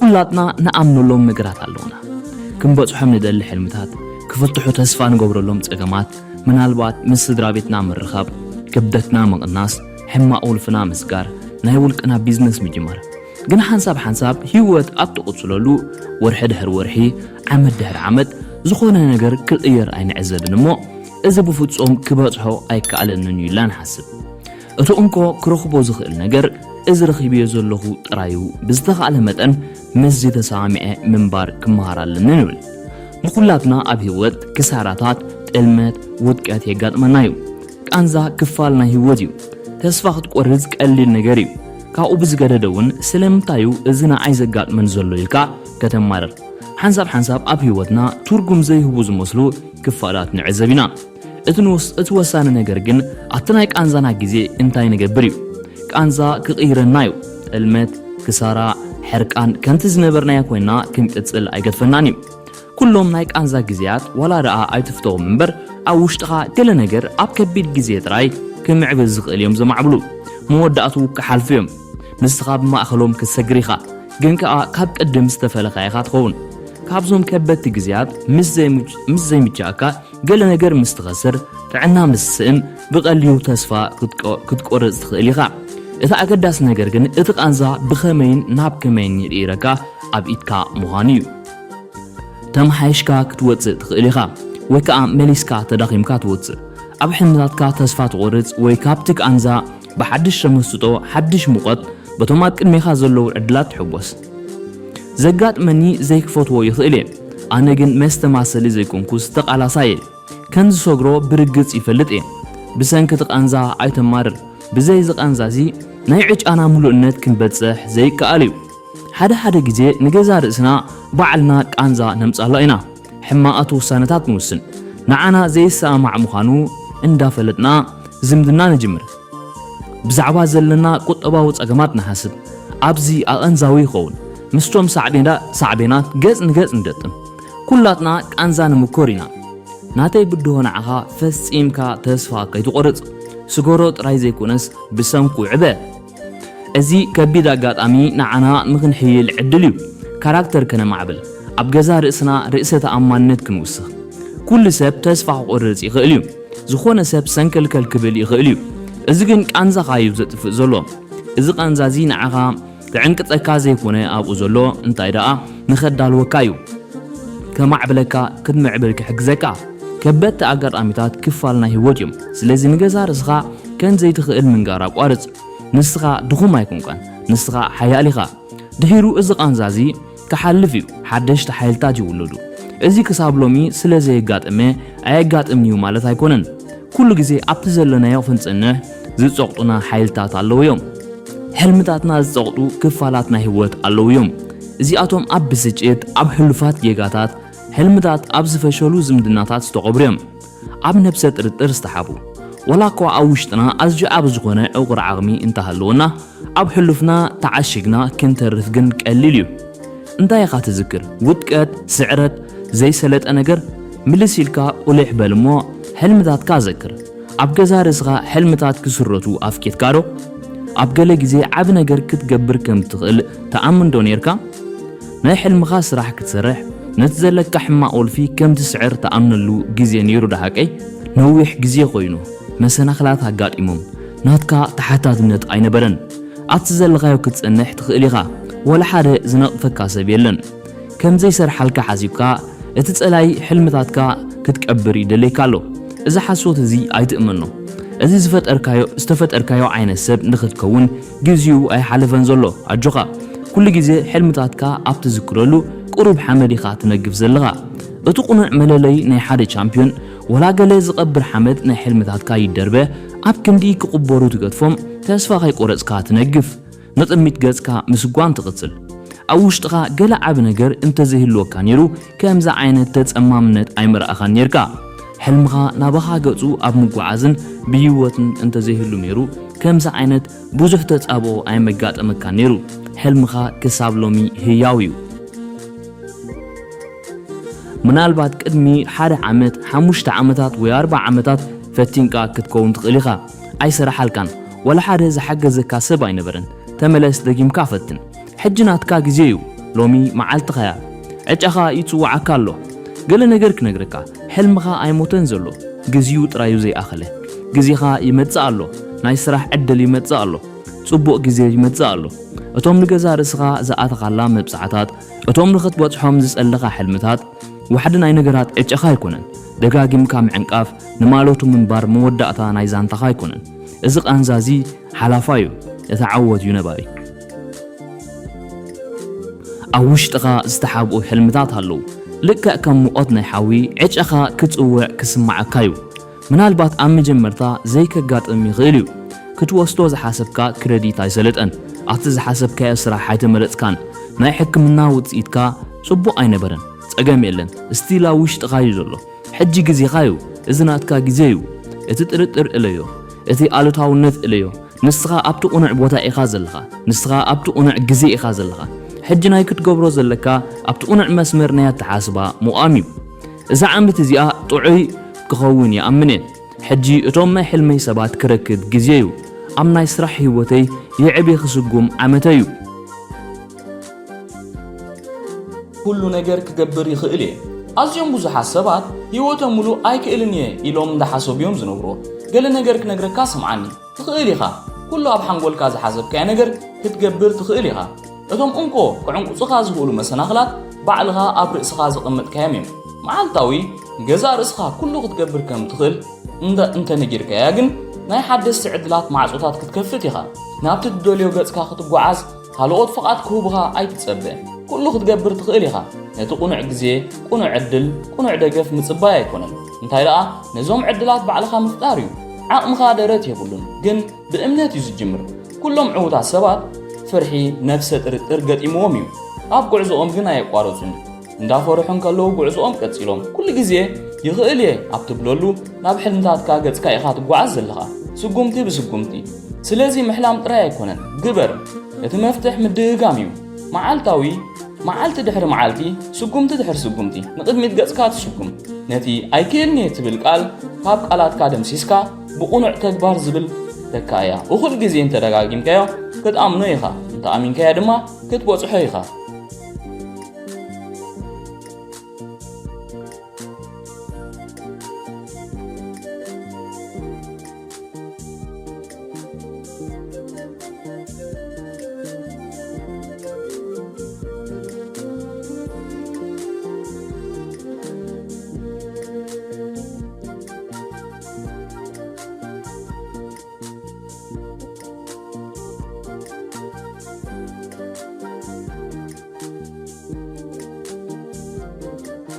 ኩላትና ንኣምነሎም ነገራት ኣለውና። ክንበጽሖም ንደሊ ሕልምታት፣ ክፍትሑ ተስፋ ንገብረሎም ጸገማት፣ ምናልባት ምስ ስድራ ቤትና ምርኻብ፣ ክብደትና ምቕናስ፣ ሕማቕ ውልፍና ምስጋር፣ ናይ ውልቅና ቢዝነስ ምጅማር። ግን ሓንሳብ ሓንሳብ ህይወት ኣብ ትቕጽለሉ፣ ወርሒ ድሕሪ ወርሒ፣ ዓመት ድሕሪ ዓመት፣ ዝኾነ ነገር ክቕየር ኣይንዕዘብን እሞ፣ እዚ ብፍጹም ክበጽሖ ኣይከኣለንን እዩ ኢልና ንሓስብ። እቲ እንኮ ክረኽቦ ዝኽእል ነገር፣ እዚ ረኺበዮ ዘለኹ ጥራዩ፣ ብዝተኻእለ መጠን ምስዚ ተሰማሚዐ ምንባር ክመሃር ኣለኒ ንብል። ንኹላትና ኣብ ህይወት ክሳራታት፣ ጥልመት፣ ውድቀት የጋጥመና እዩ። ቃንዛ ክፋል ናይ ህይወት እዩ። ተስፋ ክትቆርጽ ቀሊል ነገር እዩ። ካብኡ ብዝገደደ እውን ስለምንታይ እዩ እዚ ንዓይ ዘጋጥመን ዘሎ ኢልካ ከተማርር። ሓንሳብ ሓንሳብ ኣብ ህይወትና ትርጉም ዘይህቡ ዝመስሉ ክፋላት ንዕዘብ ኢና። እቲ ንወስ-፣ እቲ ወሳኒ ነገር ግን ኣብቲ ናይ ቃንዛና ግዜ እንታይ ንገብር እዩ። ቃንዛ ክቕይረና እዩ። ጥልመት፣ ክሳራ፣ ሕርቃን ከምቲ ዝነበርናዮ ኮይና ክንቅጽል ኣይገድፈናን እዩ። ኩሎም ናይ ቃንዛ ግዜያት ዋላ ደኣ ኣይትፍተዎም እምበር ኣብ ውሽጥኻ ገለ ነገር ኣብ ከቢድ ግዜ ጥራይ ክምዕብል ዝኽእል እዮም ዘማዕብሉ። መወዳእትኡ ክሓልፉ እዮም። ንስኻ ብማእኸሎም ክትሰግር ኢኻ፣ ግን ከኣ ካብ ቅድም ዝተፈለኻ ኢኻ ትኸውን። ካብዞም ከበድቲ ግዜያት ምስ ዘይምች-፣ ምስ ዘይምችኣካ፣ ገለ ነገር ምስ ትኸስር፣ ጥዕና ምስ ትስእን፣ ብቐሊሉ ተስፋ ክትቆ-፣ ክትቆርጽ ትኽእል ኢኻ። እቲ ኣገዳሲ ነገር ግን እቲ ቃንዛ ብኸመይን ናብ ከመይን ይቕይረካ ኣብ ኢድካ ምዃኑ እዩ። ተመሓይሽካ ክትወጽእ ትኽእል ኢኻ፣ ወይ ከኣ መሊስካ ተዳኺምካ ትወጽእ። ኣብ ሕልምታትካ ተስፋ ትቖርጽ ወይ ካብቲ ቃንዛ ብሓድሽ ተመስጦ፣ ሓድሽ ሙቐት፣ በቶም ኣብ ቅድሜኻ ዘለዉ ዕድላት ትሕጎስ። ዘጋጥመኒ ዘይክፈትዎ ይኽእል እየ። ኣነ ግን መስተ ማሰሊ ዘይኮንኩስ ተቓላሳይ እየ። ከም ዝሰግሮ ብርግጽ ይፈልጥ እየ። ብሰንኪ እቲ ቃንዛ ኣይተማርር። ብዘይ እዚ ቃንዛ እዚ ናይ ዕጫና ምሉእነት ክንበጽሕ ዘይከኣል እዩ። ሓደ ሓደ ግዜ ንገዛ ርእስና ባዕልና ቃንዛ ነምጻሎ ኢና። ሕማቓት ውሳነታት ንውስን። ንዓና ዘይሰማማዕ ምዃኑ እንዳፈለጥና ዝምድና ንጅምር። ብዛዕባ ዘለና ቁጠባዊ ጸገማት ንሓስብ። ኣብዚ ኣቐንዛዊ ይኸውን። ምስቶም ሳዕቤና-፣ ሳዕቤናት ገጽ ንገጽ ንደጥም። ኩላትና ቃንዛ ንምኮር ኢና። ናተይ ብድሆ ንዓኻ ፈጺምካ ተስፋ ከይትቖርጽ። ስገሮ ጥራይ ዘይኮነስ ብሰንኩ ዕበ። እዚ ከቢድ ኣጋጣሚ ንዓና ንኽንሕይል ዕድል እዩ። ካራክተር ከነማዕብል፣ ኣብ ገዛ ርእስና ርእሰ ተኣማንነት ክንውስኽ። ኩሉ ሰብ ተስፋ ክቖርጽ ይኽእል እዩ። ዝኾነ ሰብ ሰንከልከል ክብል ይኽእል እዩ። እዚ ግን ቃንዛኻ እዩ ዘጥፍእ ዘሎ። እዚ ቃንዛ እዚ ንዓኻ ክዕንቅጸካ ዘይኮነ ኣብኡ ዘሎ እንታይ ደኣ ንኸዳልወካ እዩ። ከማዕብለካ፣ ክትምዕብል ክሕግዘካ። ከበድቲ ኣጋጣሚታት ክፋል ናይ ህይወት እዮም። ስለዚ ንገዛ ርእስኻ ከም ዘይትኽእል ምንጋር ኣቋርጽ። ንስኻ ድኹም ኣይኮንካን። ንስኻ ሓያል ኢኻ። ድሒሩ እዚ ቃንዛ እዚ ክሓልፍ እዩ። ሓደሽቲ ሓይልታት ይውለዱ። እዚ ክሳብ ሎሚ ስለ ዘየጋጠመ ኣየጋጥምን እዩ ማለት ኣይኮነን። ኩሉ ግዜ ኣብቲ ዘለናዮ ክንጽንሕ ዝጸቕጡና ሓይልታት ኣለዉ እዮም። ሕልምታትና ዝጸቕጡ ክፋላት ናይ ህይወት ኣለዉ እዮም። እዚኣቶም ኣብ ብስጭት፣ ኣብ ሕሉፋት ጌጋታት፣ ሕልምታት ኣብ ዝፈሸሉ ዝምድናታት ዝተቐብሩ እዮም። ኣብ ነብሰ ጥርጥር ዝተሓቡ። ወላ እኳ ኣብ ውሽጥና ኣዝዩ ዓቢ ዝኾነ ዕቑር ዓቕሚ እንተሃለወና፣ ኣብ ሕሉፍና ተዓሺግና ክንተርፍ ግን ቀሊል እዩ። እንታይ ኢኻ ትዝክር? ውድቀት፣ ስዕረት፣ ዘይሰለጠ ነገር? ምልስ ኢልካ ቁሊሕ በል እሞ ሕልምታትካ ዘክር። ኣብ ገዛ ርእስኻ ሕልምታት ክስረቱ ኣፍቂድካ ዶ? ኣብ ገለ ግዜ ዓቢ ነገር ክትገብር ከም ትኽእል ትኣምን ዶ ኔርካ? ናይ ሕልምኻ ስራሕ ክትሰርሕ፣ ነቲ ዘለካ ሕማቕ ወልፊ ከም ትስዕር ትኣምነሉ ግዜ ነይሩ ዶ ሓቀይ? ነዊሕ ግዜ ኮይኑ፣ መሰናኽላት ኣጋጢሞም፣ ናትካ ተሓታትነት ኣይነበረን። ኣብቲ ዘለኻዮ ክትጸንሕ ትኽእል ኢኻ። ወላ ሓደ ዝነቕፈካ ሰብ የለን። ከም ዘይሰርሓልካ ሓሲብካ፣ እቲ ጸላይ ሕልምታትካ ክትቀብር ይደለየካ ኣሎ። እዚ ሓሶት እዚ ኣይትእመኖ። እዚ ዝፈጠርካዮ፣ ዝተፈጠርካዮ ዓይነት ሰብ ንኽትከውን ግዜኡ ኣይሓለፈን ዘሎ። ኣጆኻ። ኩሉ ግዜ ሕልምታትካ ኣብ ትዝክረሉ ቁሩብ ሓመድ ኢኻ ትነግፍ ዘለኻ። እቲ ቁኑዕ መለለዪ ናይ ሓደ ቻምፒዮን፣ ወላ ገለ ዝቐብር ሓመድ ናይ ሕልምታትካ ይደርበ፣ ኣብ ክንዲ ክቕበሩ ትገድፎም፣ ተስፋ ከይቆረጽካ ትነግፍ። ንቕድሚት ገጽካ ምስጓም ትቕጽል። ኣብ ውሽጥኻ ገለ ዓቢ ነገር እንተዘይህልወካ ነይሩ፣ ከምዚ ዓይነት ተጸማምነት ኣይምረኣኻን ነይርካ። ሕልምኻ ናባኻ ገጹ ኣብ ምጉዓዝን ብህይወትን እንተዘይህሉ ነይሩ፣ ከምዚ ዓይነት ብዙሕ ተጻብኦ ኣይመጋጠመካን ነይሩ። ሕልምኻ ክሳብ ሎሚ ህያው እዩ። ምናልባት ቅድሚ ሓደ ዓመት፣ ሓሙሽተ ዓመታት ወይ ኣርባዓ ዓመታት ፈቲንካ ክትከውን ትኽእል ኢኻ። ኣይሰራሓልካን። ወላ ሓደ ዝሓገዘካ ሰብ ኣይነበረን። ተመለስ፣ ደጊምካ ፈትን። ሕጂ ናትካ ግዜ እዩ። ሎሚ መዓልትኻ እያ። ዕጫኻ ይጽውዓካ ኣሎ። ገለ ነገር ክነግረካ፣ ሕልምኻ ኣይሞተን ዘሎ፣ ግዜኡ ጥራዩ ዘይኣኸለ። ግዜኻ ይመጽእ ኣሎ፣ ናይ ስራሕ ዕድል ይመጽእ ኣሎ፣ ጽቡቕ ግዜ ይመጽእ ኣሎ። እቶም ንገዛ ርእስኻ ዝኣተኻላ መብጽዓታት፣ እቶም ንኽትበጽሖም ዝጸለኻ ሕልምታት፣ ዋሕዲ ናይ ነገራት ዕጨኻ ኣይኮነን። ደጋጊምካ ምዕንቃፍ ንማለቱ ምንባር መወዳእታ ናይ ዛንታኻ ኣይኮነን። እዚ ቃንዛ እዚ ሓላፋ እዩ፣ እቲ ዓወት እዩ ነባሪ። ኣብ ውሽጥኻ ዝተሓብኡ ሕልምታት ኣለዉ። ልክዕ ከም ሙቐት ናይ ሓዊ ዕጨኻ ክጽውዕ ክስምዓካ እዩ። ምናልባት ኣብ መጀመርታ ዘይከጋጥም ይኽእል እዩ። ክትወስዶ ዝሓሰብካ ክረዲት ኣይሰለጠን። ኣብቲ ዝሓሰብካዮ ስራሕ ኣይተመረጽካን። ናይ ሕክምና ውጽኢትካ ጽቡቕ ኣይነበረን። ጸገም የለን። ስቲል ኣብ ውሽጥኻ እዩ ዘሎ። ሕጂ ግዜኻ እዩ። እዚ ናትካ ግዜ እዩ። እቲ ጥርጥር እለዮ። እቲ ኣሉታውነት እለዮ። ንስኻ ኣብቲ ቅኑዕ ቦታ ኢኻ ዘለኻ። ንስኻ ኣብቲ ቅኑዕ ግዜ ኢኻ ዘለኻ። ሕጂ ናይ ክትገብሮ ዘለካ ኣብቲ ቅኑዕ መስመር ናይ ኣተሓስባ ምቋም እዩ። እዛ ዓመት እዚኣ ጥዑይ ክኸውን ይኣምን እየ። ሕጂ እቶም ናይ ሕልመይ ሰባት ክረክብ ግዜ እዩ። ኣብ ናይ ስራሕ ህይወተይ ይዕቢ ክስጉም ዓመተይ እዩ። ኩሉ ነገር ክገብር ይኽእል እየ። ኣዝዮም ብዙሓት ሰባት ህይወቶም ሙሉእ ኣይክእልን እየ ኢሎም እንዳሓሰቡ እዮም ዝነብሩ። ገለ ነገር ክነግረካ ስምዓኒ። ትኽእል ኢኻ። ኩሉ ኣብ ሓንጎልካ ዝሓሰብካዮ ነገር ክትገብር ትኽእል ኢኻ። እቶም እንኮ ክዕንቁጹኻ ዝኽእሉ መሰናኽላት ባዕልኻ ኣብ ርእስኻ ዘቐመጥካዮም እዮም። መዓልታዊ ንገዛእ ርእስኻ ኩሉ ክትገብር ከም ትኽእል እንተ እንተነጊርካያ ግን ናይ ሓደስቲ ዕድላት ማዕጾታት ክትከፍት ኢኻ። ናብቲ ትደልዮ ገጽካ ክትጓዓዝ ካልኦት ፍቓድ ክህቡኻ ኣይትጸበ። ኩሉ ክትገብር ትኽእል ኢኻ። ነቲ ቅኑዕ ግዜ፣ ቅኑዕ ዕድል፣ ቅኑዕ ደገፍ ምጽባይ ኣይኮነን። እንታይ ደኣ ነዞም ዕድላት ባዕልኻ ምፍጣር እዩ። ዓቕምኻ ደረት የብሉን፣ ግን ብእምነት እዩ ዝጅምር። ኩሎም ዕዉታት ሰባት ፍርሒ፣ ነፍሰ ጥርጥር ገጢምዎም እዩ። ኣብ ጉዕዞኦም ግን ኣየቋረጹን። እንዳፈርሑ እንከለዉ ጉዕዞኦም ቀጺሎም። ኩሉ ግዜ ይኽእል እየ ኣብ ትብለሉ ናብ ሕልምታትካ ገጽካ ኢኻ ትጓዓዝ ዘለኻ። ስጉምቲ ብስጉምቲ። ስለዚ ምሕላም ጥራይ ኣይኮነን፣ ግበር። እቲ መፍትሕ ምድግጋም እዩ። መዓልታዊ፣ መዓልቲ ድሕሪ መዓልቲ፣ ስጉምቲ ድሕሪ ስጉምቲ ንቕድሚት ገጽካ ትስጉም። ነቲ ኣይክእልን እየ ትብል ቃል ካብ ቃላትካ ደምሲስካ ብቕኑዕ ተግባር ዝብል ተካእያ። እኹል ግዜ እንተደጋጊምካዮ ክትኣምኖ ኢኻ። እንተኣሚንካዮ ድማ ክትበጽሖ ኢኻ።